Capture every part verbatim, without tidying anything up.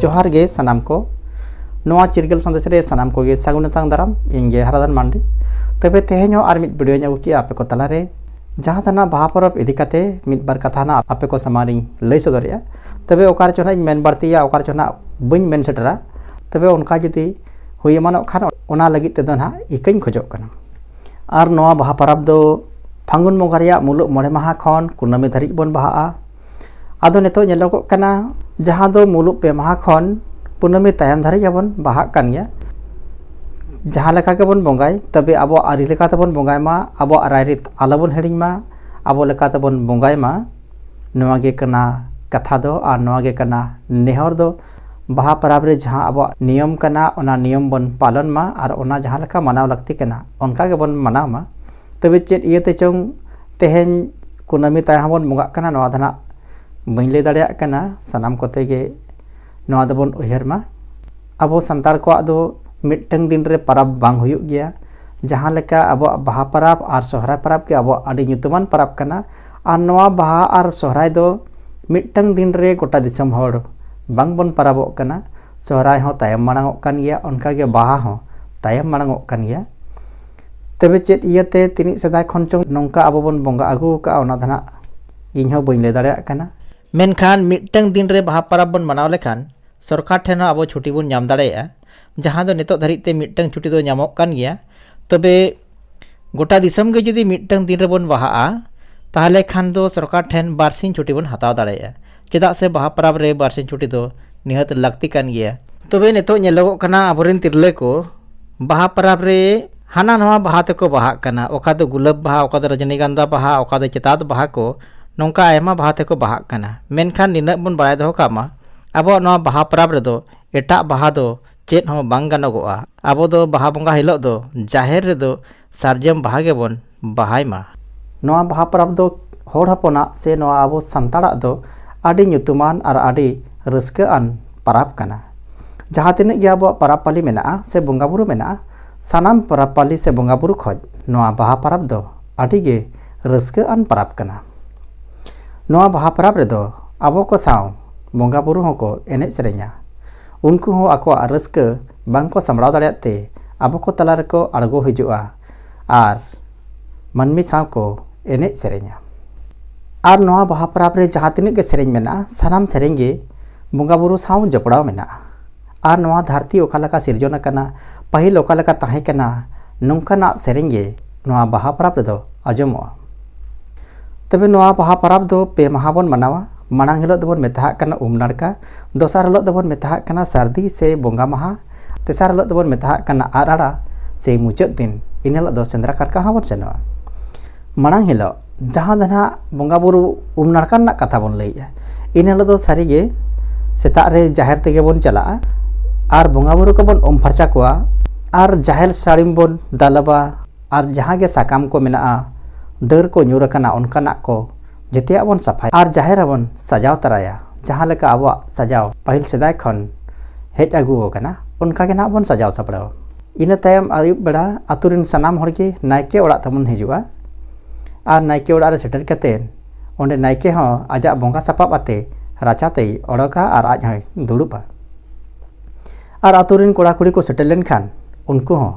ᱡᱚᱦᱟᱨ ᱜᱮ ᱥᱟᱱᱟᱢ ᱠᱚ᱾ ᱱᱚᱣᱟ ᱪᱤᱨᱜᱟᱹᱞ ᱥᱟᱸᱫᱮᱥ ᱨᱮ ᱥᱟᱱᱟᱢ ᱠᱚᱜᱮ ᱥᱟᱹᱜᱩᱱ ᱟᱛᱟᱝ ᱫᱟᱨᱟᱢ᱾ ᱤᱧ ᱜᱮ ᱦᱟᱨᱟᱫᱷᱚᱱ ᱢᱟᱱᱰᱤ᱾ ᱛᱚᱵᱮ ᱛᱮᱦᱮᱧ ᱦᱚᱸ ᱟᱨ ᱢᱤᱫ ᱵᱷᱤᱰᱤᱭᱳᱧ ᱟᱹᱜᱩ ᱠᱮᱜᱼᱟ ᱟᱯᱮ ᱠᱚ ᱛᱟᱞᱟᱨᱮ, ᱡᱟᱦᱟᱸ ᱫᱚ ᱱᱟᱜ ᱵᱟᱦᱟ ᱯᱚᱨᱚᱵᱽ ᱤᱫᱤ ᱠᱟᱛᱮ ᱢᱤᱫ ᱵᱟᱨ ᱠᱟᱛᱷᱟ ᱱᱟᱜ ᱟᱯᱮ ᱠᱚ ᱥᱟᱢᱟᱝ ᱨᱤᱧ ᱞᱟᱹᱭ ᱥᱚᱫᱚᱨᱮᱜᱼᱟ᱾ ᱛᱚᱵᱮ ᱚᱠᱟ ᱨᱮᱪᱚ ᱱᱟᱜ ᱤᱧ ᱢᱮᱱ ᱵᱟᱹᱲᱛᱤᱭᱟ, ᱚᱠᱟ ᱨᱮᱪᱚ ᱱᱟᱜ ᱵᱟᱹᱧ ᱢᱮᱱ ᱥᱮᱴᱮᱨᱟ, ᱛᱚᱵᱮ ᱚᱱᱠᱟ ᱡᱩᱫᱤ ᱦᱩᱭ ᱮᱢᱟᱱᱚᱜ ᱠᱷᱟᱱ, ᱚᱱᱟ ᱞᱟᱹᱜᱤᱫ ᱛᱮᱫᱚ ᱱᱟᱜ ᱤᱠᱟᱹᱧ ᱠᱷᱚᱡᱚᱜ ᱠᱟᱱᱟ᱾ ᱟᱨ ᱱᱚᱣᱟ ᱵᱟᱦᱟ ᱯᱚᱨᱚᱵᱽ ᱫᱚ ᱯᱷᱟᱹᱜᱩᱱ ᱵᱚᱸᱜᱟ ᱨᱮᱭᱟᱜ ᱢᱩᱞᱩᱜ ᱢᱚᱬᱮ ᱢᱟᱦᱟ ᱠᱷᱚᱱ ᱠᱩᱱᱟᱹᱢᱤ ᱫᱷᱟᱹᱨᱤᱡ ᱵᱚᱱ ᱵᱟᱦᱟᱜᱼᱟ᱾ ᱟᱫᱚ ᱱᱤᱛᱚᱜ ᱧᱮᱞᱚᱜᱚᱜ ᱠᱟᱱᱟ, ᱡᱟᱦᱟᱸ ᱫᱚ ᱢᱩᱞᱩᱜ ᱯᱮ ᱢᱟᱦᱟ ᱠᱷᱚᱱ ᱠᱩᱱᱟᱹᱢᱤ ᱛᱟᱭᱚᱢ ᱫᱷᱟᱹᱨᱤᱡ ᱦᱚᱸᱵᱚᱱ ᱵᱟᱦᱟᱜ ᱠᱟᱱ ᱜᱮᱭᱟ᱾ ᱡᱟᱦᱟᱸ ᱞᱮᱠᱟ ᱜᱮᱵᱚᱱ ᱵᱚᱸᱜᱟᱭ, ᱛᱚᱵᱮ ᱟᱵᱚᱣᱟᱜ ᱟᱹᱨᱤ ᱞᱮᱠᱟ ᱛᱮᱵᱚᱱ ᱵᱚᱸᱜᱟᱭ ᱢᱟ, ᱟᱵᱚᱣᱟᱜ ᱨᱟᱭᱨᱤᱛ ᱟᱞᱚᱵᱚᱱ ᱦᱤᱲᱤᱧ ᱢᱟ, ᱟᱵᱚ ᱞᱮᱠᱟ ᱛᱮᱵᱚᱱ ᱵᱚᱸᱜᱟᱭ ᱢᱟ᱾ ᱱᱚᱣᱟ ᱜᱮ ᱠᱟᱱᱟ ᱠᱟᱛᱷᱟ ᱫᱚ, ᱟᱨ ᱱᱚᱣᱟ ᱜᱮ ᱠᱟᱱᱟ ᱱᱮᱦᱚᱨ ᱫᱚ᱾ ᱵᱟᱦᱟ ᱯᱚᱨᱚᱵᱽ ᱨᱮ ᱡᱟᱦᱟᱸ ᱟᱵᱚᱣᱟᱜ ᱱᱤᱭᱚᱢ ᱠᱟᱱᱟ, ᱚᱱᱟ ᱱᱤᱭᱚᱢ ᱵᱚᱱ ᱯᱟᱞᱚᱱ ᱢᱟ, ᱟᱨ ᱚᱱᱟ ᱡᱟᱦᱟᱸ ᱞᱮᱠᱟ ᱢᱟᱱᱟᱣ ᱞᱟᱹᱠᱛᱤ ᱠᱟᱱᱟ, ᱚᱱᱠᱟ ᱜᱮᱵᱚᱱ ᱢᱟᱱᱟᱣ ᱢᱟ᱾ ᱛᱚᱵᱮ ᱪᱮᱫ ᱤᱭᱟᱹᱛᱮ ᱪᱚᱝ ᱛᱮᱦᱮᱧ ᱠᱩᱱᱟᱹᱢᱤ ᱛᱟᱭᱚᱢ ᱦᱚᱸᱵᱚᱱ ᱵᱚᱸᱜᱟᱜ ᱠᱟᱱᱟ, ᱱᱚᱣᱟ ᱫᱚ ᱱᱟᱜ ᱵᱟᱹᱧ ᱞᱟᱹᱭ ᱫᱟᱲᱮᱭᱟᱜ ᱠᱟᱱᱟ᱾ ᱥᱟᱱᱟᱢ ᱠᱚᱛᱮ ᱜᱮ ᱱᱚᱣᱟ ᱫᱚᱵᱚᱱ ᱩᱭᱦᱟᱹᱨ ᱢᱟ᱾ ᱟᱵᱚ ᱥᱟᱱᱛᱟᱲ ᱠᱚᱣᱟᱜ ᱫᱚ ᱢᱤᱫᱴᱟᱝ ᱫᱤᱱ ᱨᱮ ᱯᱚᱨᱚᱵᱽ ᱵᱟᱝ ᱦᱩᱭᱩᱜ ᱜᱮᱭᱟ᱾ ᱡᱟᱦᱟᱸ ᱞᱮᱠᱟ ᱟᱵᱚᱣᱟᱜ ᱵᱟᱦᱟ ᱯᱚᱨᱚᱵᱽ ᱟᱨ ᱥᱚᱦᱨᱟᱭ ᱯᱚᱨᱚᱵᱽ ᱜᱮ ᱟᱵᱚᱣᱟᱜ ᱟᱹᱰᱤ ᱧᱩᱛᱩᱢᱟᱱ ᱯᱚᱨᱚᱵᱽ ᱠᱟᱱᱟ, ᱟᱨ ᱱᱚᱣᱟ ᱵᱟᱦᱟ ᱟᱨ ᱥᱚᱦᱨᱟᱭ ᱫᱚ ᱢᱤᱫᱴᱟᱝ ᱫᱤᱱ ᱨᱮ ᱜᱚᱴᱟ ᱫᱤᱥᱚᱢ ᱦᱚᱲ ᱵᱟᱝ ᱵᱚᱱ ᱯᱚᱨᱚᱵᱚᱜ ᱠᱟᱱᱟ᱾ ᱥᱚᱦᱨᱟᱭ ᱦᱚᱸ ᱛᱟᱭᱚᱢ ᱢᱟᱲᱟᱝᱚᱜ ᱠᱟᱱ ᱜᱮᱭᱟ, ᱚᱱᱠᱟ ᱜᱮ ᱵᱟᱦᱟ ᱦᱚᱸ ᱛᱟᱭᱚᱢ ᱢᱟᱲᱟᱝᱚᱜ ᱠᱟᱱ ᱜᱮᱭᱟ᱾ ᱛᱚᱵᱮ ᱪᱮᱫ ᱤᱭᱟᱹᱛᱮ ᱛᱤᱱᱟᱹᱜ ᱥᱮᱫᱟᱭ ᱠᱷᱚᱱ ᱪᱚᱝ ᱱᱚᱝᱠᱟ ᱟᱵᱚ ᱵᱚᱱ ᱵᱚᱸᱜᱟ ᱟᱹᱜᱩ ᱟᱠᱟᱫᱼᱟ, ᱚᱱᱟ ᱫᱚ ᱱᱟᱜ ᱤᱧ ᱦᱚᱸ ᱵᱟᱹᱧ ᱞᱟᱹᱭ ᱫᱟᱲᱮᱭᱟᱜ ᱠᱟᱱᱟ᱾ ᱢᱮᱱᱠᱷᱟᱱ ᱢᱤᱫᱴᱟᱝ ᱫᱤᱱ ᱨᱮ ᱵᱟᱦᱟ ᱯᱚᱨᱚᱵᱽ ᱵᱚᱱ ᱢᱟᱱᱟᱣ ᱞᱮᱠᱷᱟᱱ ᱥᱚᱨᱠᱟᱨ ᱴᱷᱮᱱ ᱦᱚᱸ ᱟᱵᱚ ᱪᱷᱩᱴᱤ ᱵᱚᱱ ᱧᱟᱢ ᱫᱟᱲᱮᱭᱟᱜᱼᱟ, ᱡᱟᱦᱟᱸ ᱫᱚ ᱱᱤᱛᱚᱜ ᱫᱷᱟᱹᱨᱤᱡ ᱛᱮ ᱢᱤᱫᱴᱟᱝ ᱪᱷᱩᱴᱤ ᱫᱚ ᱧᱟᱢᱚᱜ ᱠᱟᱱ ᱜᱮᱭᱟ᱾ ᱛᱚᱵᱮ ᱜᱚᱴᱟ ᱫᱤᱥᱚᱢ ᱜᱮ ᱡᱩᱫᱤ ᱢᱤᱫᱴᱟᱝ ᱫᱤᱱ ᱨᱮᱵᱚᱱ ᱵᱟᱦᱟᱜᱼᱟ, ᱛᱟᱦᱚᱞᱮ ᱠᱷᱟᱱ ᱫᱚ ᱥᱚᱨᱠᱟᱨ ᱴᱷᱮᱱ ᱵᱟᱨᱥᱤᱧ ᱪᱷᱩᱴᱤ ᱵᱚᱱ ᱦᱟᱛᱟᱣ ᱫᱟᱲᱮᱭᱟᱜᱼᱟ᱾ ᱪᱮᱫᱟᱜ ᱥᱮ ᱵᱟᱦᱟ ᱯᱚᱨᱚᱵᱽ ᱨᱮ ᱵᱟᱨᱥᱤᱧ ᱪᱷᱩᱴᱤ ᱫᱚ ᱱᱤᱦᱟᱹᱛ ᱞᱟᱹᱠᱛᱤ ᱠᱟᱱ ᱜᱮᱭᱟ᱾ ᱛᱚᱵᱮ ᱱᱤᱛᱚᱜ ᱧᱮᱞᱚᱜᱚᱜ ᱠᱟᱱᱟ, ᱟᱵᱚᱨᱮᱱ ᱛᱤᱨᱞᱟᱹ ᱠᱚ ᱵᱟᱦᱟ ᱯᱚᱨᱚᱵᱽ ᱨᱮ ᱦᱟᱱᱟ ᱱᱟᱣᱟ ᱵᱟᱦᱟ ᱛᱮᱠᱚ ᱵᱟᱦᱟᱜ ᱠᱟᱱᱟ, ᱚᱠᱟ ᱫᱚ ᱜᱩᱞᱟᱹᱵ ᱵᱟᱦᱟ, ᱚᱠᱟ ᱫᱚ ᱨᱚᱡᱚᱱᱤᱜᱟᱱᱫᱷᱟ ᱵᱟᱦᱟ, ᱚᱠᱟ ᱫᱚ ᱪᱮᱛᱟᱛ ᱵᱟᱦᱟ ᱠᱚ, ᱱᱚᱝᱠᱟ ᱟᱭᱢᱟ ᱵᱟᱦᱟ ᱛᱮᱠᱚ ᱵᱟᱦᱟᱜ ᱠᱟᱱᱟ᱾ ᱢᱮᱱᱠᱷᱟᱱ ᱱᱤᱱᱟᱹᱜ ᱵᱚᱱ ᱵᱟᱲᱟᱭ ᱫᱚᱦᱚ ᱠᱟᱜ ᱢᱟ, ᱟᱵᱚᱣᱟᱜ ᱱᱚᱣᱟ ᱵᱟᱦᱟ ᱯᱚᱨᱚᱵᱽ ᱨᱮᱫᱚ ᱮᱴᱟᱜ ᱵᱟᱦᱟ ᱫᱚ ᱪᱮᱫ ᱦᱚᱸ ᱵᱟᱝ ᱜᱟᱱᱚᱜᱚᱜᱼᱟ᱾ ᱟᱵᱚ ᱫᱚ ᱵᱟᱦᱟ ᱵᱚᱸᱜᱟ ᱦᱤᱞᱳᱜ ᱫᱚ ᱡᱟᱦᱮᱨ ᱨᱮᱫᱚ ᱥᱟᱨᱡᱚᱢ ᱵᱟᱦᱟ ᱜᱮᱵᱚᱱ ᱵᱟᱦᱟᱭ ᱢᱟ᱾ ᱱᱚᱣᱟ ᱵᱟᱦᱟ ᱯᱚᱨᱚᱵᱽ ᱫᱚ ᱦᱚᱲ ᱦᱚᱯᱚᱱᱟᱜ ᱥᱮ ᱱᱚᱣᱟ ᱟᱵᱚ ᱥᱟᱱᱛᱟᱲᱟᱜ ᱫᱚ ᱟᱹᱰᱤ ᱧᱩᱛᱩᱢᱟᱱ ᱟᱨ ᱟᱹᱰᱤ ᱨᱟᱹᱥᱠᱟᱹ ᱟᱱ ᱯᱚᱨᱚᱵᱽ ᱠᱟᱱᱟ᱾ ᱡᱟᱦᱟᱸ ᱛᱤᱱᱟᱹᱜ ᱜᱮ ᱟᱵᱚᱣᱟᱜ ᱯᱚᱨᱚᱵᱽ ᱯᱟᱹᱞᱤ ᱢᱮᱱᱟᱜᱼᱟ ᱥᱮ ᱵᱚᱸᱜᱟ ᱵᱩᱨᱩ ᱢᱮᱱᱟᱜᱼᱟ, ᱥᱟᱱᱟᱢ ᱯᱚᱨᱚᱵᱽ ᱯᱟᱹᱞᱤ ᱥᱮ ᱵᱚᱸᱜᱟ ᱵᱩᱨᱩ ᱠᱷᱚᱱ ᱱᱚᱣᱟ ᱵᱟᱦᱟ ᱯᱚᱨᱚᱵᱽ ᱫᱚ ᱟᱹᱰᱤ ᱜᱮ ᱨᱟᱹᱥᱠᱟᱹ ᱟᱱ ᱯᱚᱨᱚᱵᱽ ᱠᱟᱱᱟ᱾ ᱱᱚᱣᱟ ᱵᱟᱦᱟ ᱯᱚᱨᱚᱵᱽ ᱨᱮᱫᱚ ᱟᱵᱚ ᱠᱚ ᱥᱟᱶ ᱵᱚᱸᱜᱟ ᱵᱩᱨᱩ ᱦᱚᱸᱠᱚ ᱮᱱᱮᱡ ᱥᱮᱨᱮᱧᱟ᱾ ᱩᱱᱠᱩ ᱦᱚᱸ ᱟᱠᱚᱣᱟᱜ ᱨᱟᱹᱥᱠᱟᱹ ᱵᱟᱝᱠᱚ ᱥᱟᱢᱵᱲᱟᱣ ᱫᱟᱲᱮᱭᱟᱜ ᱛᱮ ᱟᱵᱚ ᱠᱚ ᱛᱟᱞᱟ ᱨᱮᱠᱚ ᱟᱬᱜᱚ ᱦᱤᱡᱩᱜᱼᱟ ᱟᱨ ᱢᱟᱹᱱᱢᱤ ᱥᱟᱶ ᱠᱚ ᱮᱱᱮᱡ ᱥᱮᱨᱮᱧᱟ᱾ ᱟᱨ ᱱᱚᱣᱟ ᱵᱟᱦᱟ ᱯᱚᱨᱚᱵᱽ ᱨᱮ ᱡᱟᱦᱟᱸ ᱛᱤᱱᱟᱹᱜ ᱜᱮ ᱥᱮᱨᱮᱧ ᱢᱮᱱᱟᱜᱼᱟ, ᱥᱟᱱᱟᱢ ᱥᱮᱨᱮᱧ ᱜᱮ ᱵᱚᱸᱜᱟ ᱵᱩᱨᱩ ᱥᱟᱶ ᱡᱚᱯᱲᱟᱣ ᱢᱮᱱᱟᱜᱼᱟ᱾ ᱟᱨ ᱱᱚᱣᱟ ᱫᱷᱟᱹᱨᱛᱤ ᱚᱠᱟ ᱞᱮᱠᱟ ᱥᱤᱨᱡᱚᱱ ᱟᱠᱟᱱᱟ, ᱯᱟᱹᱦᱤᱞ ᱚᱠᱟ ᱞᱮᱠᱟ ᱛᱟᱦᱮᱸ ᱠᱟᱱᱟ, ᱱᱚᱝᱠᱟᱱᱟᱜ ᱥᱮᱨᱮᱧ ᱜᱮ ᱱᱚᱣᱟ ᱵᱟᱦᱟ ᱯᱚᱨᱚᱵᱽ ᱨᱮᱫᱚ ᱟᱸᱡᱚᱢᱚᱜᱼᱟ᱾ ᱛᱚᱵᱮ ᱱᱚᱣᱟ ᱵᱟᱦᱟ ᱯᱚᱨᱚᱵᱽ ᱫᱚ ᱯᱮ ᱢᱟᱦᱟ ᱵᱚᱱ ᱢᱟᱱᱟᱣᱟ᱾ ᱢᱟᱲᱟᱝ ᱦᱤᱞᱳᱜ ᱫᱚᱵᱚᱱ ᱢᱮᱛᱟᱜ ᱠᱟᱱᱟ ᱩᱢ ᱱᱟᱲᱠᱟ, ᱫᱚᱥᱟᱨ ᱦᱤᱞᱳᱜ ᱫᱚᱵᱚᱱ ᱢᱮᱛᱟᱜ ᱠᱟᱱᱟ ᱥᱟᱹᱨᱫᱤ ᱥᱮ ᱵᱚᱸᱜᱟ ᱢᱟᱦᱟ, ᱛᱮᱥᱟᱨ ᱦᱤᱞᱳᱜ ᱫᱚᱵᱚᱱ ᱢᱮᱛᱟᱜ ᱠᱟᱱᱟ ᱟᱨ ᱟᱲᱟ ᱥᱮ ᱢᱩᱪᱟᱹᱫ ᱫᱤᱱ, ᱤᱱᱟᱹ ᱦᱤᱞᱳᱜ ᱫᱚ ᱥᱮᱸᱫᱽᱨᱟ ᱠᱟᱨᱠᱟ ᱦᱚᱸᱵᱚᱱ ᱥᱮᱱᱚᱜᱼᱟ᱾ ᱢᱟᱲᱟᱝ ᱦᱤᱞᱳᱜ ᱡᱟᱦᱟᱸ ᱫᱚ ᱱᱟᱦᱟᱜ ᱵᱚᱸᱜᱟ ᱵᱩᱨᱩ ᱩᱢ ᱱᱟᱲᱠᱟ ᱨᱮᱱᱟᱜ ᱠᱟᱛᱷᱟ ᱵᱚᱱ ᱞᱟᱹᱭᱮᱜᱼᱟ, ᱤᱱᱟᱹ ᱦᱤᱞᱳᱜ ᱫᱚ ᱥᱟᱹᱨᱤᱜᱮ ᱥᱮᱛᱟᱜ ᱨᱮ ᱡᱟᱦᱮᱨ ᱛᱮᱜᱮ ᱵᱚᱱ ᱪᱟᱞᱟᱜᱼᱟ ᱟᱨ ᱵᱚᱸᱜᱟ ᱵᱩᱨᱩ ᱠᱚᱵᱚᱱ ᱩᱢ ᱯᱷᱟᱨᱪᱟ ᱠᱚᱣᱟ ᱟᱨ ᱡᱟᱦᱮᱨ ᱥᱟᱹᱲᱤᱢ ᱵᱚᱱ ᱫᱟᱞᱚᱵᱟ ᱟᱨ ᱡᱟᱦᱟᱸ ᱜᱮ ᱥᱟᱠᱟᱢ ᱠᱚ ᱢᱮᱱᱟᱜᱼᱟ, ᱰᱟᱹᱨ ᱠᱚ ᱧᱩᱨ ᱟᱠᱟᱱᱟ, ᱚᱱᱠᱟᱱᱟᱜ ᱠᱚ ᱡᱮᱛᱮᱭᱟᱜ ᱵᱚᱱ ᱥᱟᱯᱷᱟᱭᱟ ᱟᱨ ᱡᱟᱦᱮᱨ ᱦᱚᱸᱵᱚᱱ ᱥᱟᱡᱟᱣ ᱛᱟᱨᱟᱭᱟ, ᱡᱟᱦᱟᱸ ᱞᱮᱠᱟ ᱟᱵᱚᱣᱟᱜ ᱥᱟᱡᱟᱣ ᱯᱟᱹᱦᱤᱞ ᱥᱮᱫᱟᱭ ᱠᱷᱚᱱ ᱦᱮᱡ ᱟᱹᱜᱩ ᱟᱠᱟᱱᱟ, ᱚᱱᱠᱟ ᱜᱮ ᱱᱟᱦᱟᱜ ᱵᱚᱱ ᱥᱟᱡᱟᱣ ᱥᱟᱯᱲᱟᱣᱟ᱾ ᱤᱱᱟᱹ ᱛᱟᱭᱚᱢ ᱟᱹᱭᱩᱵ ᱵᱮᱲᱟ ᱟᱛᱳ ᱨᱮᱱ ᱥᱟᱱᱟᱢ ᱦᱚᱲ ᱜᱮ ᱱᱟᱭᱠᱮ ᱚᱲᱟᱜ ᱛᱮᱵᱚᱱ ᱦᱤᱡᱩᱜᱼᱟ ᱟᱨ ᱱᱟᱭᱠᱮ ᱚᱲᱟᱜ ᱨᱮ ᱥᱮᱴᱮᱨ ᱠᱟᱛᱮᱫ ᱚᱸᱰᱮ ᱱᱟᱭᱠᱮ ᱦᱚᱸ ᱟᱡᱟᱜ ᱵᱚᱸᱜᱟ ᱥᱟᱯᱟᱵ ᱟᱛᱮ ᱨᱟᱪᱟ ᱛᱮᱭ ᱚᱰᱚᱠᱟ ᱟᱨ ᱟᱡ ᱦᱚᱸᱭ ᱫᱩᱲᱩᱵᱼᱟ᱾ ᱟᱨ ᱟᱛᱳ ᱨᱮᱱ ᱠᱚᱲᱟ ᱠᱩᱲᱤ ᱠᱚ ᱥᱮᱴᱮᱨ ᱞᱮᱱᱠᱷᱟᱱ ᱩᱱᱠᱩ ᱦᱚᱸ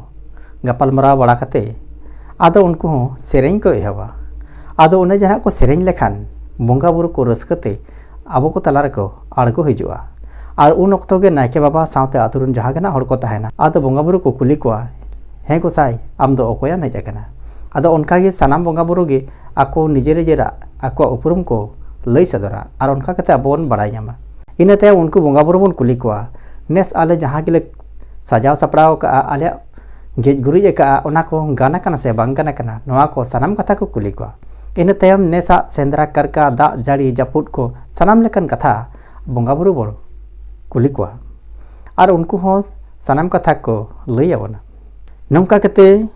ᱜᱟᱯᱟᱞᱢᱟᱨᱟᱣ ᱵᱟᱲᱟ ᱠᱟᱛᱮ ᱟᱫᱚ ᱩᱱᱠᱩ ᱦᱚᱸ ᱥᱮᱨᱮᱧ ᱠᱚ ᱮᱦᱚᱵᱟ᱾ ᱟᱫᱚ ᱚᱱᱮ ᱡᱟᱦᱟᱸ ᱠᱚ ᱥᱮᱨᱮᱧ ᱞᱮᱠᱷᱟᱱ ᱵᱚᱸᱜᱟ ᱵᱩᱨᱩ ᱠᱚ ᱨᱟᱹᱥᱠᱟᱹ ᱛᱮ ᱟᱵᱚ ᱠᱚ ᱛᱟᱞᱟ ᱨᱮᱠᱚ ᱟᱬᱜᱚ ᱦᱤᱡᱩᱜᱼᱟ᱾ ᱟᱨ ᱩᱱ ᱚᱠᱛᱚ ᱜᱮ ᱱᱟᱭᱠᱮ ᱵᱟᱵᱟ ᱥᱟᱶᱛᱮ ᱟᱛᱳ ᱨᱮᱱ ᱡᱟᱦᱟᱸ ᱜᱮ ᱱᱟᱜ ᱦᱚᱲ ᱠᱚ ᱛᱟᱦᱮᱱᱟ, ᱟᱫᱚ ᱵᱚᱸᱜᱟ ᱵᱩᱨᱩ ᱠᱚ ᱠᱩᱞᱤ ᱠᱚᱣᱟ, "ᱦᱮᱸ ᱜᱚᱸᱥᱟᱭ, ᱟᱢ ᱫᱚ ᱚᱠᱚᱭᱮᱢ ᱦᱮᱡ ᱟᱠᱟᱱᱟ?" ᱟᱫᱚ ᱚᱱᱠᱟ ᱜᱮ ᱥᱟᱱᱟᱢ ᱵᱚᱸᱜᱟ ᱵᱩᱨᱩ ᱜᱮ ᱟᱠᱚ ᱱᱤᱡᱮᱨ ᱱᱤᱡᱮᱨᱟᱜ ᱟᱠᱚᱣᱟᱜ ᱩᱯᱨᱩᱢ ᱠᱚ ᱞᱟᱹᱭ ᱥᱚᱫᱚᱨᱟ ᱟᱨ ᱚᱱᱠᱟ ᱠᱟᱛᱮ ᱟᱵᱚ ᱵᱚᱱ ᱵᱟᱲᱟᱭ ᱧᱟᱢᱟ᱾ ᱤᱱᱟᱹ ᱛᱟᱭᱚᱢ ᱩᱱᱠᱩ ᱵᱚᱸᱜᱟ ᱵᱩᱨᱩ ᱵᱚᱱ ᱠᱩᱞᱤ ᱠᱚᱣᱟ, "ᱱᱮᱥ ᱟᱞᱮ ᱡᱟᱦᱟᱸ ᱜᱮᱞᱮ ᱥᱟᱡᱟᱣ ᱥᱟᱯᱲᱟᱣ ᱠᱟᱜᱼᱟ, ᱟᱞᱮᱭᱟᱜ ᱜᱮᱡ ᱜᱩᱨᱤᱡ ᱟᱠᱟᱜᱼᱟ, ᱚᱱᱟ ᱠᱚ ᱜᱟᱱ ᱟᱠᱟᱱᱟ ᱥᱮ ᱵᱟᱝ ᱜᱟᱱ ᱟᱠᱟᱱᱟ?" ᱱᱚᱣᱟ ᱠᱚ ᱥᱟᱱᱟᱢ ᱠᱟᱛᱷᱟ ᱠᱚ ᱠᱩᱞᱤ ᱠᱚᱣᱟ᱾ ᱤᱱᱟᱹ ᱛᱟᱭᱚᱢ ᱱᱮᱥᱟᱜ ᱥᱮᱸᱫᱽᱨᱟ ᱠᱟᱨᱠᱟ, ᱫᱟᱜ ᱡᱟᱹᱲᱤ, ᱡᱟᱹᱯᱩᱫ ᱠᱚ ᱥᱟᱱᱟᱢ ᱞᱮᱠᱟᱱ ᱠᱟᱛᱷᱟ ᱵᱚᱸᱜᱟ ᱵᱩᱨᱩ ᱵᱚᱱ ᱠᱩᱞᱤ ᱠᱚᱣᱟ ᱟᱨ ᱩᱱᱠᱩ ᱦᱚᱸ ᱥᱟᱱᱟᱢ ᱠᱟᱛᱷᱟ ᱠᱚ ᱞᱟᱹᱭ ᱟᱵᱚᱱᱟ᱾ ᱱᱚᱝᱠᱟ ᱠᱟᱛᱮ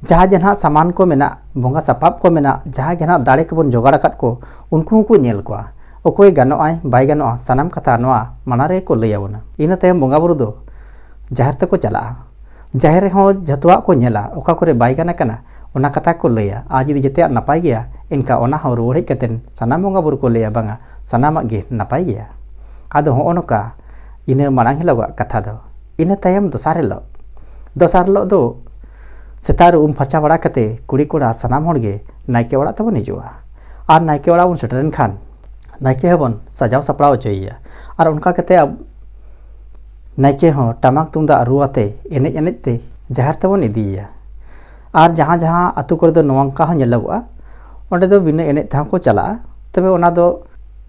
ᱡᱟᱦᱟᱸ ᱡᱮ ᱱᱟᱦᱟᱜ ᱥᱟᱢᱟᱱ ᱠᱚ ᱢᱮᱱᱟᱜ, ᱵᱚᱸᱜᱟ ᱥᱟᱯᱟᱵ ᱠᱚ ᱢᱮᱱᱟᱜ, ᱡᱟᱦᱟᱸ ᱜᱮ ᱱᱟᱦᱟᱜ ᱫᱟᱲᱮ ᱠᱚᱵᱚᱱ ᱡᱚᱜᱟᱲ ᱟᱠᱟᱫ ᱠᱚ, ᱩᱱᱠᱩ ᱦᱚᱸᱠᱚ ᱧᱮᱞ ᱠᱚᱣᱟ᱾ ᱚᱠᱚᱭ ᱜᱟᱱᱚᱜᱼᱟᱭ ᱵᱟᱭ ᱜᱟᱱᱚᱜᱼᱟ, ᱥᱟᱱᱟᱢ ᱠᱟᱛᱷᱟ ᱱᱚᱣᱟ ᱢᱟᱲᱟᱝ ᱨᱮᱜᱮ ᱠᱚ ᱞᱟᱹᱭ ᱟᱵᱚᱱᱟ᱾ ᱤᱱᱟᱹ ᱛᱟᱭᱚᱢ ᱵᱚᱸᱜᱟ ᱵᱩᱨᱩ ᱫᱚ ᱡᱟᱦᱮᱨ ᱛᱮᱠᱚ ᱪᱟᱞᱟᱜᱼᱟ᱾ ᱡᱟᱦᱮᱨ ᱨᱮᱦᱚᱸ ᱡᱷᱚᱛᱚᱣᱟᱜ ᱠᱚ ᱧᱮᱞᱟ, ᱚᱠᱟ ᱠᱚᱨᱮ ᱵᱟᱭ ᱜᱟᱱ ᱟᱠᱟᱱᱟ ᱚᱱᱟ ᱠᱟᱛᱷᱟ ᱠᱚ ᱞᱟᱹᱭᱟ᱾ ᱟᱨ ᱡᱩᱫᱤ ᱡᱮᱛᱮᱭᱟᱜ ᱱᱟᱯᱟᱭ ᱜᱮᱭᱟ, ᱮᱱᱠᱷᱟᱱ ᱚᱱᱟ ᱦᱚᱸ ᱨᱩᱣᱟᱹᱲ ᱦᱮᱡ ᱠᱟᱛᱮ ᱥᱟᱱᱟᱢ ᱵᱚᱸᱜᱟ ᱵᱩᱨᱩ ᱠᱚ ᱞᱟᱹᱭᱟ, "ᱵᱟᱝᱟ, ᱥᱟᱱᱟᱢᱟᱜ ᱜᱮ ᱱᱟᱯᱟᱭ ᱜᱮᱭᱟ᱾" ᱟᱫᱚ ᱦᱚᱸᱜᱼᱚ ᱱᱚᱝᱠᱟ ᱤᱱᱟᱹ ᱢᱟᱲᱟᱝ ᱦᱤᱞᱳᱜᱟᱜ ᱠᱟᱛᱷᱟ ᱫᱚ᱾ ᱤᱱᱟᱹ ᱛᱟᱭᱚᱢ ᱫᱚᱥᱟᱨ ᱦᱤᱞᱳᱜ, ᱫᱚᱥᱟᱨ ᱦᱤᱞᱳᱜ ᱫᱚ ᱥᱮᱛᱟᱜ ᱨᱮ ᱩᱢ ᱯᱷᱟᱨᱪᱟ ᱵᱟᱲᱟ ᱠᱟᱛᱮ ᱠᱩᱲᱤ ᱠᱚᱲᱟ ᱥᱟᱱᱟᱢ ᱦᱚᱲ ᱜᱮ ᱱᱟᱭᱠᱮ ᱚᱲᱟᱜ ᱛᱮᱵᱚᱱ ᱦᱤᱡᱩᱜᱼᱟ᱾ ᱟᱨ ᱱᱟᱭᱠᱮ ᱚᱲᱟᱜ ᱵᱚᱱ ᱥᱮᱴᱮᱨ ᱮᱱ ᱠᱷᱟᱱ ᱱᱟᱭᱠᱮ ᱦᱚᱸᱵᱚᱱ ᱥᱟᱡᱟᱣ ᱥᱟᱯᱲᱟᱣ ᱦᱚᱪᱚᱭᱮᱭᱟ᱾ ᱟᱨ ᱚᱱᱠᱟ ᱠᱟᱛᱮ ᱟᱵ-, ᱱᱟᱭᱠᱮ ᱦᱚᱸ ᱴᱟᱢᱟᱠ ᱛᱩᱢᱫᱟᱜ ᱨᱩ ᱟᱛᱮ ᱮᱱᱮᱡ ᱮᱱᱮᱡ ᱛᱮ ᱡᱟᱦᱮᱨ ᱛᱮᱵᱚᱱ ᱤᱫᱤᱭᱮᱭᱟ᱾ ᱟᱨ ᱡᱟᱦᱟᱸ ᱡᱟᱦᱟᱸ ᱟᱛᱳ ᱠᱚᱨᱮ ᱫᱚ ᱱᱚᱝᱠᱟ ᱦᱚᱸ ᱧᱮᱞᱚᱜᱚᱜᱼᱟ, ᱚᱸᱰᱮ ᱫᱚ ᱵᱤᱱᱟᱹ ᱮᱱᱮᱡ ᱛᱮᱦᱚᱸ ᱠᱚ ᱪᱟᱞᱟᱜᱼᱟ᱾ ᱛᱚᱵᱮ ᱚᱱᱟ ᱫᱚ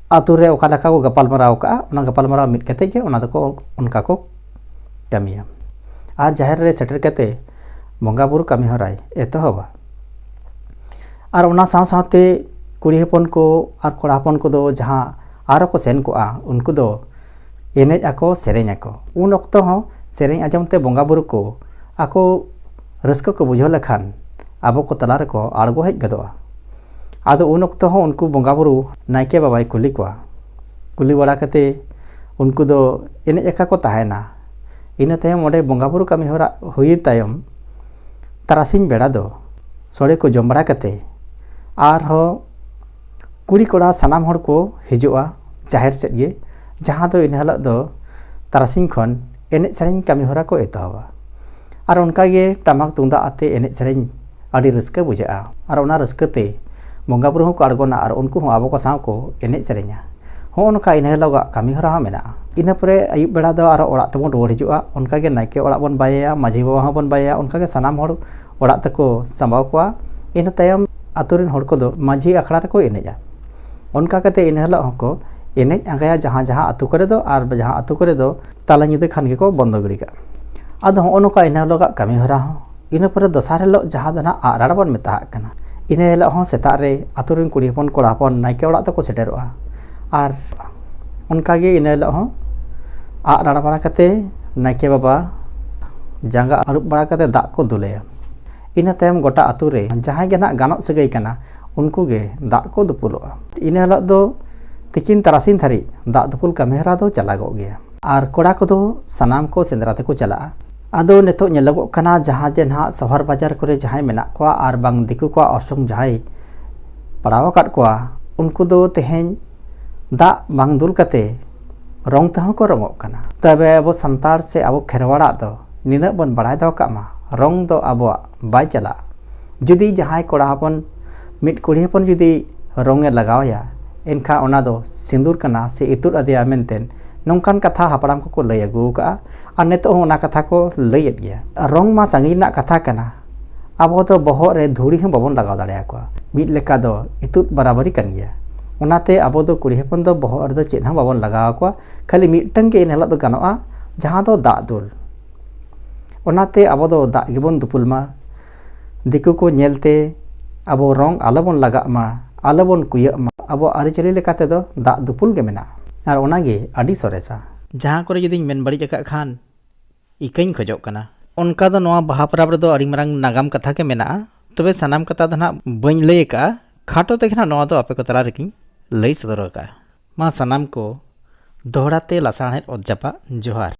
ᱟᱛᱳ ᱨᱮ ᱚᱠᱟ ᱞᱮᱠᱟ ᱠᱚ ᱜᱟᱯᱟᱞ ᱢᱟᱨᱟᱣ ᱠᱟᱜᱼᱟ, ᱚᱱᱟ ᱜᱟᱯᱟᱞ ᱢᱟᱨᱟᱣ ᱢᱤᱫ ᱠᱟᱛᱮ ᱜᱮ ᱚᱱᱟ ᱫᱚᱠᱚ, ᱚᱱᱠᱟ ᱠᱚ ᱠᱟᱹᱢᱤᱭᱟ᱾ ᱟᱨ ᱡᱟᱦᱮᱨ ᱨᱮ ᱥᱮᱴᱮᱨ ᱠᱟᱛᱮ ᱵᱚᱸᱜᱟ ᱵᱩᱨᱩ ᱠᱟᱹᱢᱤ ᱦᱚᱨᱟᱭ ᱮᱛᱚᱦᱚᱵᱟ᱾ ᱟᱨ ᱚᱱᱟ ᱥᱟᱶ ᱥᱟᱶᱛᱮ ᱠᱩᱲᱤ ᱦᱚᱯᱚᱱ ᱠᱚ ᱟᱨ ᱠᱚᱲᱟ ᱦᱚᱯᱚᱱ ᱠᱚᱫᱚ ᱡᱟᱦᱟᱸ ᱟᱨᱚ ᱠᱚ ᱥᱮᱱ ᱠᱚᱜᱼᱟ, ᱩᱱᱠᱩ ᱫᱚ ᱮᱱᱮᱡ ᱟᱠᱚ, ᱥᱮᱨᱮᱧ ᱟᱠᱚ᱾ ᱩᱱ ᱚᱠᱛᱚ ᱦᱚᱸ ᱥᱮᱨᱮᱧ ᱟᱸᱡᱚᱢ ᱛᱮ ᱵᱚᱸᱜᱟ ᱵᱩᱨᱩ ᱠᱚ ᱟᱠᱚ ᱨᱟᱹᱥᱠᱟᱹ ᱠᱚ ᱵᱩᱡᱷᱟᱹᱣ ᱞᱮᱠᱷᱟᱱ ᱟᱵᱚ ᱠᱚ ᱛᱟᱞᱟ ᱨᱮᱠᱚ ᱟᱬᱜᱚ ᱦᱮᱡ ᱜᱚᱫᱚᱜᱼᱟ᱾ ᱟᱫᱚ ᱩᱱ ᱚᱠᱛᱚ ᱦᱚᱸ ᱩᱱᱠᱩ ᱵᱚᱸᱜᱟ ᱵᱩᱨᱩ ᱱᱟᱭᱠᱮ ᱵᱟᱵᱟᱭ ᱠᱩᱞᱤ ᱠᱚᱣᱟ᱾ ᱠᱩᱞᱤ ᱵᱟᱲᱟ ᱠᱟᱛᱮ ᱩᱱᱠᱩ ᱫᱚ ᱮᱱᱮᱡ ᱟᱠᱟ ᱠᱚ ᱛᱟᱦᱮᱱᱟ᱾ ᱤᱱᱟᱹ ᱛᱟᱭᱚᱢ ᱚᱸᱰᱮ ᱵᱚᱸᱜᱟ ᱵᱩᱨᱩ ᱠᱟᱹᱢᱤ ᱦᱚᱨᱟ ᱦᱩᱭᱮᱱ ᱛᱟᱭᱚᱢ ᱛᱟᱨᱟᱥᱤᱧ ᱵᱮᱲᱟ ᱫᱚ ᱥᱚᱲᱮ ᱠᱚ ᱡᱚᱢ ᱵᱟᱲᱟ ᱠᱟᱛᱮ ᱟᱨᱦᱚᱸ ᱠᱩᱲᱤ ᱠᱚᱲᱟ ᱥᱟᱱᱟᱢ ᱦᱚᱲ ᱠᱚ ᱦᱤᱡᱩᱜᱼᱟ ᱡᱟᱦᱮᱨ ᱥᱮᱫ ᱜᱮ, ᱡᱟᱦᱟᱸ ᱫᱚ ᱤᱱᱟᱹ ᱦᱤᱞᱳᱜ ᱫᱚ ᱛᱟᱨᱟᱥᱤᱧ ᱠᱷᱚᱱ ᱮᱱᱮᱡ ᱥᱮᱨᱮᱧ ᱠᱟᱹᱢᱤ ᱦᱚᱨᱟ ᱠᱚ ᱮᱛᱚᱦᱚᱵᱟ᱾ ᱟᱨ ᱚᱱᱠᱟ ᱜᱮ ᱴᱟᱢᱟᱠ ᱛᱩᱢᱫᱟᱜ ᱟᱛᱮ ᱮᱱᱮᱡ ᱥᱮᱨᱮᱧ ᱟᱹᱰᱤ ᱨᱟᱹᱥᱠᱟᱹ ᱵᱩᱡᱷᱟᱹᱜᱼᱟ᱾ ᱟᱨ ᱚᱱᱟ ᱨᱟᱹᱥᱠᱟᱹ ᱛᱮ ᱵᱚᱸᱜᱟ ᱵᱩᱨᱩ ᱦᱚᱸᱠᱚ ᱟᱬᱜᱚᱱᱟ ᱟᱨ ᱩᱱᱠᱩ ᱦᱚᱸ ᱟᱵᱚ ᱠᱚ ᱥᱟᱶ ᱠᱚ ᱮᱱᱮᱡ ᱥᱮᱨᱮᱧᱟ᱾ ᱦᱚᱸᱜᱼᱚ ᱱᱚᱝᱠᱟ ᱤᱱᱟᱹ ᱦᱤᱞᱳᱜᱟᱜ ᱠᱟᱹᱢᱤ ᱦᱚᱨᱟ ᱦᱚᱸ ᱢᱮᱱᱟᱜᱼᱟ᱾ ᱤᱱᱟᱹ ᱯᱚᱨᱮ ᱟᱹᱭᱩᱵ ᱵᱮᱲᱟ ᱫᱚ ᱟᱨᱚ ᱚᱲᱟᱜ ᱛᱮᱵᱚᱱ ᱨᱩᱣᱟᱹᱲ ᱦᱤᱡᱩᱜᱼᱟ᱾ ᱚᱱᱠᱟ ᱜᱮ ᱱᱟᱭᱠᱮ ᱚᱲᱟᱜ ᱵᱚᱱ ᱵᱟᱭᱮᱭᱟ, ᱢᱟᱹᱡᱷᱤ ᱵᱟᱵᱟ ᱦᱚᱸᱵᱚᱱ ᱵᱟᱭᱮᱭᱟ, ᱚᱱᱠᱟ ᱜᱮ ᱥᱟᱱᱟᱢ ᱦᱚᱲ ᱚᱲᱟᱜ ᱛᱮᱠᱚ ᱥᱟᱢᱵᱟᱣ ᱠᱚᱣᱟ᱾ ᱤᱱᱟᱹ ᱛᱟᱭᱚᱢ ᱟᱛᱳ ᱨᱮᱱ ᱦᱚᱲ ᱠᱚᱫᱚ ᱢᱟᱹᱡᱷᱤ ᱟᱠᱷᱲᱟ ᱨᱮᱠᱚ ᱮᱱᱮᱡᱼᱟ᱾ ᱚᱱᱠᱟ ᱠᱟᱛᱮ ᱤᱱᱟᱹ ᱦᱤᱞᱳᱜ ᱦᱚᱸᱠᱚ ᱮᱱᱮᱡ ᱟᱸᱜᱟᱭᱟ ᱡᱟᱦᱟᱸ ᱡᱟᱦᱟᱸ ᱟᱛᱳ ᱠᱚᱨᱮ ᱫᱚ, ᱟᱨ ᱡᱟᱦᱟᱸ ᱟᱛᱳ ᱠᱚᱨᱮ ᱫᱚ ᱛᱟᱞᱟ ᱧᱤᱫᱟᱹ ᱠᱷᱟᱱ ᱜᱮᱠᱚ ᱵᱚᱱᱫᱚ ᱜᱤᱰᱤ ᱠᱟᱜᱼᱟ᱾ ᱟᱫᱚ ᱦᱚᱸᱜᱼᱚ ᱱᱚᱝᱠᱟ ᱤᱱᱟᱹ ᱦᱤᱞᱳᱜᱟᱜ ᱠᱟᱹᱢᱤ ᱦᱚᱨᱟ ᱦᱚᱸ᱾ ᱤᱱᱟᱹ ᱯᱚᱨᱮ ᱫᱚᱥᱟᱨ ᱦᱤᱞᱳᱜ ᱡᱟᱦᱟᱸ ᱫᱚ ᱱᱟᱦᱟᱜ ᱟᱜ ᱨᱟᱲ ᱵᱚᱱ ᱢᱮᱛᱟᱜ ᱠᱟᱱᱟ, ᱤᱱᱟᱹ ᱦᱤᱞᱳᱜ ᱦᱚᱸ ᱥᱮᱛᱟᱜ ᱨᱮ ᱟᱛᱳ ᱨᱮᱱ ᱠᱩᱲᱤ ᱦᱚᱯᱚᱱ ᱠᱚᱲᱟ ᱦᱚᱯᱚᱱ ᱱᱟᱭᱠᱮ ᱚᱲᱟᱜ ᱛᱮᱠᱚ ᱥᱮᱴᱮᱨᱚᱜᱼᱟ᱾ ᱟᱨ ᱚᱱᱠᱟ ᱜᱮ ᱤᱱᱟᱹ ᱦᱤᱞᱳᱜ ᱦᱚᱸ ᱟᱜ ᱨᱟᱲ ᱵᱟᱲᱟ ᱠᱟᱛᱮ ᱱᱟᱭᱠᱮ ᱵᱟᱵᱟ ᱡᱟᱸᱜᱟ ᱟᱹᱨᱩᱵ ᱵᱟᱲᱟ ᱠᱟᱛᱮ ᱫᱟᱜ ᱠᱚ ᱫᱩᱞᱟᱭᱟ᱾ ᱤᱱᱟᱹ ᱛᱟᱭᱚᱢ ᱜᱚᱴᱟ ᱟᱛᱳ ᱨᱮ ᱡᱟᱦᱟᱸᱭ ᱜᱮ ᱱᱟᱦᱟᱜ ᱜᱟᱱᱚᱜ ᱥᱟᱹᱜᱟᱹᱭ ᱠᱟᱱᱟ, ᱩᱱᱠᱩ ᱜᱮ ᱫᱟᱜ ᱠᱚ ᱫᱩᱯᱩᱞᱚᱜᱼᱟ᱾ ᱤᱱᱟᱹ ᱦᱤᱞᱳᱜ ᱫᱚ ᱛᱤᱠᱤᱱ ᱛᱟᱨᱟᱥᱤᱧ ᱫᱷᱟᱹᱨᱤᱡ ᱫᱟᱜ ᱫᱩᱯᱩᱞ ᱠᱟᱹᱢᱤᱦᱚᱨᱟ ᱫᱚ ᱪᱟᱞᱟᱜᱚᱜ ᱜᱮᱭᱟ᱾ ᱟᱨ ᱠᱚᱲᱟ ᱠᱚᱫᱚ ᱥᱟᱱᱟᱢ ᱠᱚ ᱥᱮᱸᱫᱽᱨᱟ ᱛᱮᱠᱚ ᱪᱟᱞᱟᱜᱼᱟ᱾ ᱟᱫᱚ ᱱᱤᱛᱚᱜ ᱧᱮᱞᱚᱜᱚᱜ ᱠᱟᱱᱟ, ᱡᱟᱦᱟᱸ ᱡᱮ ᱱᱟᱦᱟᱜ ᱥᱚᱦᱚᱨ ᱵᱟᱡᱟᱨ ᱠᱚᱨᱮ ᱡᱟᱦᱟᱸᱭ ᱢᱮᱱᱟᱜ ᱠᱚᱣᱟ ᱟᱨ ᱵᱟᱝ ᱫᱤᱠᱩ ᱠᱚᱣᱟᱜ ᱚᱨᱥᱚᱝ ᱡᱟᱦᱟᱸᱭ ᱯᱟᱲᱟᱣ ᱟᱠᱟᱫ ᱠᱚᱣᱟ, ᱩᱱᱠᱩ ᱫᱚ ᱛᱮᱦᱮᱧ ᱫᱟᱜ ᱵᱟᱝ ᱫᱩᱞ ᱠᱟᱛᱮ ᱨᱚᱝ ᱛᱮᱦᱚᱸ ᱠᱚ ᱨᱚᱝᱚᱜ ᱠᱟᱱᱟ᱾ ᱛᱚᱵᱮ ᱟᱵᱚ ᱥᱟᱱᱛᱟᱲ ᱥᱮ ᱟᱵᱚ ᱠᱷᱮᱨᱣᱟᱲᱟᱜ ᱫᱚ ᱱᱤᱱᱟᱹᱜ ᱵᱚᱱ ᱵᱟᱲᱟᱭ ᱫᱚᱦᱚ ᱠᱟᱜ ᱢᱟ, ᱨᱚᱝ ᱫᱚ ᱟᱵᱚᱣᱟᱜ ᱵᱟᱭ ᱪᱟᱞᱟᱜᱼᱟ᱾ ᱡᱩᱫᱤ ᱡᱟᱦᱟᱸᱭ ᱠᱚᱲᱟ ᱦᱚᱯᱚᱱ ᱢᱤᱫ ᱠᱩᱲᱤ ᱦᱚᱯᱚᱱ ᱡᱩᱫᱤ ᱨᱚᱝ ᱮ ᱞᱟᱜᱟᱣ ᱟᱭᱟ, ᱮᱱᱠᱷᱟᱱ ᱚᱱᱟ ᱫᱚ ᱥᱤᱸᱫᱩᱨ ᱠᱟᱱᱟ ᱥᱮ ᱤᱛᱩᱫ ᱟᱫᱮᱭᱟ ᱢᱮᱱᱛᱮ ᱱᱚᱝᱠᱟᱱ ᱠᱟᱛᱷᱟ ᱦᱟᱯᱲᱟᱢ ᱠᱚᱠᱚ ᱞᱟᱹᱭ ᱟᱹᱜᱩ ᱟᱠᱟᱫᱼᱟ᱾ ᱟᱨ ᱱᱤᱛᱚᱜ ᱦᱚᱸ ᱚᱱᱟ ᱠᱟᱛᱷᱟ ᱠᱚ ᱞᱟᱹᱭᱮᱫ ᱜᱮᱭᱟ᱾ ᱨᱚᱝ ᱢᱟ ᱥᱟᱺᱜᱤᱧ ᱨᱮᱱᱟᱜ ᱠᱟᱛᱷᱟ ᱠᱟᱱᱟ, ᱟᱵᱚ ᱫᱚ ᱵᱚᱦᱚᱜ ᱨᱮ ᱫᱷᱩᱲᱤ ᱦᱚᱸ ᱵᱟᱵᱚᱱ ᱞᱟᱜᱟᱣ ᱫᱟᱲᱮᱭᱟᱠᱚᱣᱟ᱾ ᱢᱤᱫ ᱞᱮᱠᱟ ᱫᱚ ᱤᱛᱩᱫ ᱵᱟᱨᱟᱵᱟᱨᱤ ᱠᱟᱱ ᱜᱮᱭᱟ᱾ ᱚᱱᱟᱛᱮ ᱟᱵᱚ ᱫᱚ ᱠᱩᱲᱤ ᱦᱚᱯᱚᱱ ᱫᱚ ᱵᱚᱦᱚᱜ ᱨᱮᱫᱚ ᱪᱮᱫ ᱦᱚᱸ ᱵᱟᱵᱚᱱ ᱞᱟᱜᱟᱣ ᱟᱠᱚᱣᱟ᱾ ᱠᱷᱟᱹᱞᱤ ᱢᱤᱫᱴᱟᱝ ᱜᱮ ᱮᱱ ᱦᱤᱞᱳᱜ ᱫᱚ ᱜᱟᱱᱚᱜᱼᱟ, ᱡᱟᱦᱟᱸ ᱫᱚ ᱫᱟᱜ ᱫᱩᱞ᱾ ᱚᱱᱟᱛᱮ ᱟᱵᱚ ᱫᱚ ᱫᱟᱜ ᱜᱮᱵᱚᱱ ᱫᱩᱯᱩᱞ ᱢᱟ᱾ ᱫᱤᱠᱩ ᱠᱚ ᱧᱮᱞᱛᱮ ᱟᱵᱚ ᱨᱚᱝ ᱟᱞᱚᱵᱚᱱ ᱞᱟᱜᱟᱜ ᱢᱟ, ᱟᱞᱚᱵᱚᱱ ᱠᱩᱭᱟᱹᱜ ᱢᱟ᱾ ᱟᱵᱚ ᱟᱹᱨᱤᱪᱟᱹᱞᱤ ᱞᱮᱠᱟᱛᱮ ᱫᱚ ᱫᱟᱜ ᱫᱩᱯᱩᱞ ᱜᱮ ᱢᱮᱱᱟᱜᱼᱟ, ᱟᱨ ᱚᱱᱟᱜᱮ ᱟᱹᱰᱤ ᱥᱚᱨᱮᱥᱟ᱾ ᱡᱟᱦᱟᱸ ᱠᱚᱨᱮ ᱡᱩᱫᱤᱧ ᱢᱮᱱ ᱵᱟᱹᱲᱤᱡ ᱟᱠᱟᱫ ᱠᱷᱟᱱ, ᱤᱠᱟᱹᱧ ᱠᱷᱚᱡᱚᱜ ᱠᱟᱱᱟ᱾ ᱚᱱᱠᱟ ᱫᱚ ᱱᱚᱣᱟ ᱵᱟᱦᱟ ᱯᱚᱨᱚᱵᱽ ᱨᱮᱫᱚ ᱟᱹᱰᱤ ᱢᱟᱨᱟᱝ ᱱᱟᱜᱟᱢ ᱠᱟᱛᱷᱟ ᱜᱮ ᱢᱮᱱᱟᱜᱼᱟ, ᱛᱚᱵᱮ ᱥᱟᱱᱟᱢ ᱠᱟᱛᱷᱟ ᱫᱚ ᱱᱟᱦᱟᱜ ᱵᱟᱹᱧ ᱞᱟᱹᱭ ᱟᱠᱟᱫᱼᱟ᱾ ᱠᱷᱟᱴᱚ ᱛᱮᱜᱮ ᱱᱟᱦᱟᱜ ᱱᱚᱣᱟ ᱫᱚ ᱟᱯᱮ ᱠᱚ ᱛᱟᱞᱟ ᱨᱮᱜᱮᱧ ᱞᱟᱹᱭ ᱥᱚᱫᱚᱨ ᱟᱠᱟᱫᱼᱟ᱾ ᱢᱟ ᱥᱟᱱᱟᱢ ᱠᱚ ᱫᱚᱦᱲᱟ ᱛᱮ ᱞᱟᱥᱟᱬᱦᱮᱫ ᱚᱛ ᱡᱟᱯᱟᱜ ᱡᱚᱦᱟᱨ᱾